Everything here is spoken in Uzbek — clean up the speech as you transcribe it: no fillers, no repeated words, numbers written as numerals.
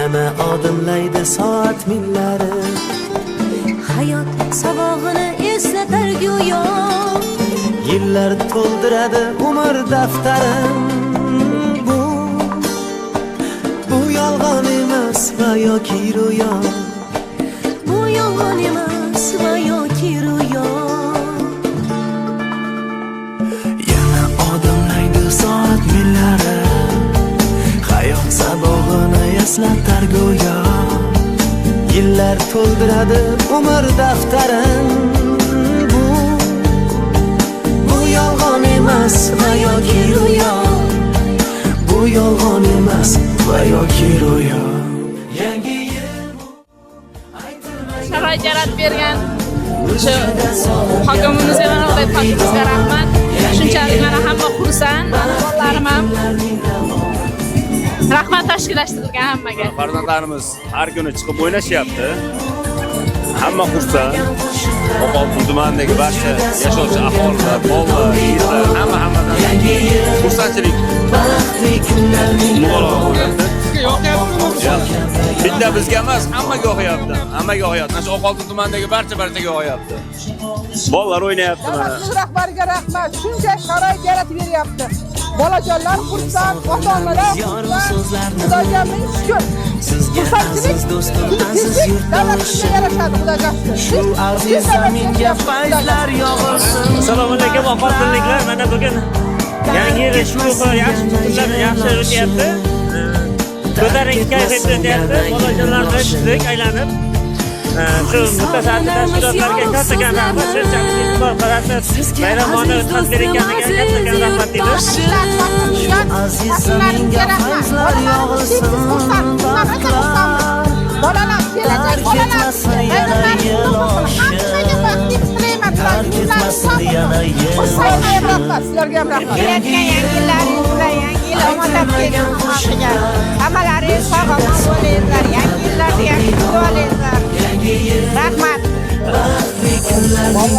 Yana odimlaydi soat millari. Hayot sabog'ini eslatar go'yo. Yillar to'ldiradi umr daftarim. Bu yolg'on emas va yoki ro'yo. Bu yolg'on emas va yoki ro'yo. Yana odimlaydi soat millari. Hayot sabog'ini eslatar go'yo. Yillar to'ldiradi umr daftarim. Bu yolg'on emas va yoki ro'yo. Bu yolg'on emas va yoki ro'yo. Yangi yil Sharoit yaratib bergan o'sha hokimimizga, mana viloyat hokimimizga rahmat. Shunchalik mana hamma xursand, mana bolalarim ham rahmat tashkillashtirilgan hammaga. Farzandlarimiz har kuni chiqib o'ynashyapti. Hamma xursand. Oqoltin tumanidagi barcha yashovchi aholilar, bolalar, yigitlar, hamma hammadan xursandchilik mubolag'a bo'lyapti. Bitta bizga emas, hammaga yoqyapti. Hammaga yoqyapti. Mana shu Oqoltin tumanidagi barcha barchaga yoqyapti. Bolalar o'ynayapti mana. Davlatimiz rahbariga rahmat. Shuncha sharoit yaratib beryapti. Bolajonlar xursand, ota-onalar xursand. Xudoga ming shukr. Sizga aziz do'stim, aziz Davlatimizga yurtdoshim. yarashadi, Xudoga shukr. Shu aziz zaminga fayzlar yog'ilsin. Assalomu alaykum, oqoltinliklar. Mana bugun yangi yil shukuhi yaxshi kunlar yaxshi o'tyapti. Ko'tarinki kayfiyatda o'tyapti. Bolajonlar bilan chiqdik aylanib. Shu mutasaddi tashkilotlarga kattakon rahmat. Shunchalik e'tibor qaratib, bayramona o'tkazib berayotganiga kattakon rahmat deymiz. Shu aziz zaminga fayzlar yog'ilsin. Baxtlar Bolalar, kelajak Tark bolalar. etmasin yana yil oshib. Hammaga baxtli tilayman. Tark etmasin yana yil Sizlarga ham rahmat, sizlarga ham rahmat. Kelayotgan yangi yillaringiz bilan yangi yil omad olib kelsin xalqiga. Hammalaringiz sog' omon bo'linglar. Yangi yillarni yaxshi kutib olinglar. Rahmat. Kunlarning